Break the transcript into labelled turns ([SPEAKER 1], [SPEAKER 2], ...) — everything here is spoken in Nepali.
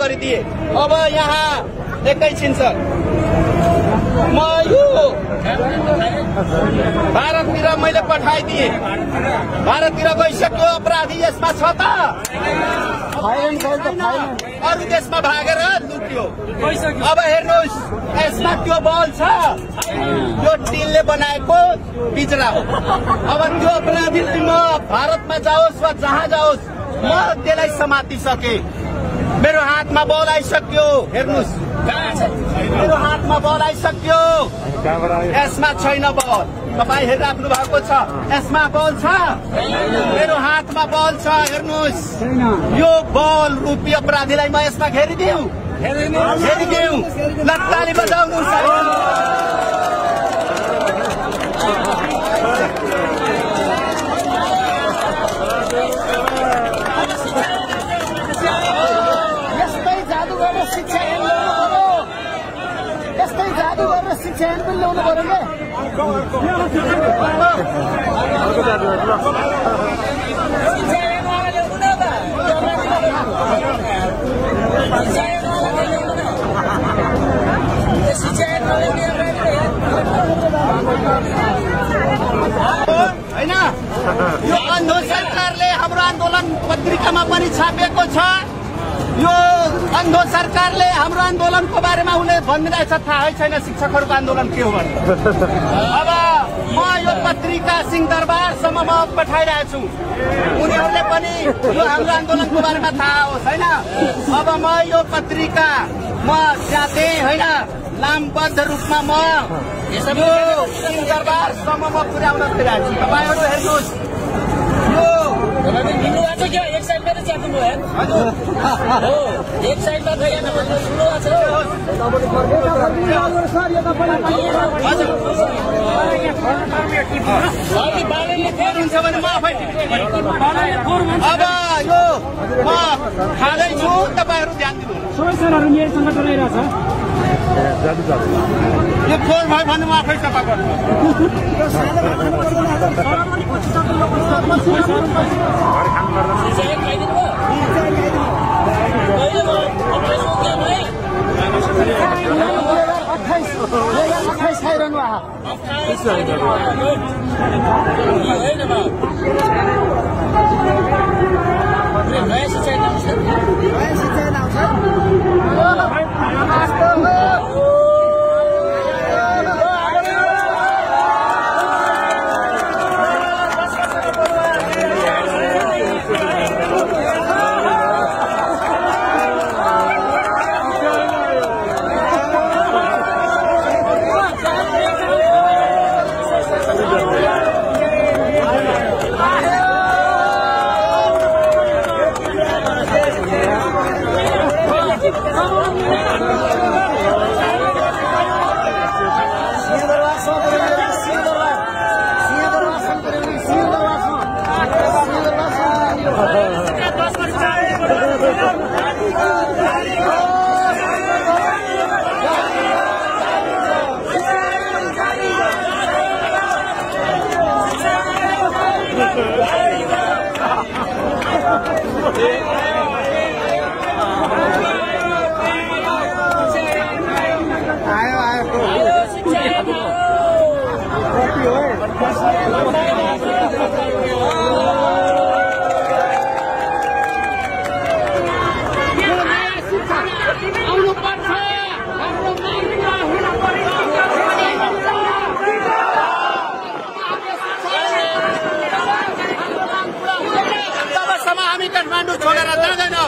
[SPEAKER 1] गरिदिए। अब यहाँ एकैछिन सर, म यो भारततिर मैले पठाइदिए, भारततिर गइसक्यो अपराधी यसमा छ त, अरू देशमा भागेर लुट्यो। अब हेर्नुहोस् यसमा त्यो बल छ, यो टिलले बनाएको पिंजरा हो। अब त्यो अपराधीलाई म भारतमा जाओस् वा जहाँ जाओस् म त्यसलाई समातिसके। मेरो हातमा बल आइसक्यो, हेर्नुहोस् मेरो हातमा बल आइसक्यो, यसमा छैन बल। तपाईँ हेरिराख्नु भएको छ, यसमा बल छ, मेरो हातमा बल छ, हेर्नुहोस् यो बल रूपी अपराधीलाई म यसमा घेरिदिउँ, ल ताली बजाउनु।
[SPEAKER 2] शिक्षा पनि ल्याउनु पर्यो
[SPEAKER 1] होइन। यो अन्धो सरकारले हाम्रो आन्दोलन पत्रिकामा पनि छापेको छ। यो अन्धो सरकारले हाम्रो आन्दोलनको बारेमा उनले भनिरहेछ, थाहै छैन शिक्षकहरूको आन्दोलन के हो भने। अब म यो पत्रिका सिंहदरबारसम्म म पठाइरहेको छु, उनीहरूले पनि यो हाम्रो आन्दोलनको बारेमा थाहा होस् होइन। अब म यो पत्रिका म जाँदै होइन लामबद्ध रूपमा म यो सिंहदरबारसम्म म पुर्याउन गइरहेको छु। तपाईँहरू हेर्नुहोस्
[SPEAKER 3] एक साइडमा त च्याप्नु भयो एक साइडमा
[SPEAKER 1] अब यो म खाँदैछु, तपाईँहरू ध्यान दिनु। यो फोहोर भयो भने म आफै सफा गर्छु। हामी काठमाडौँ छोडेर जाँदैनौँ।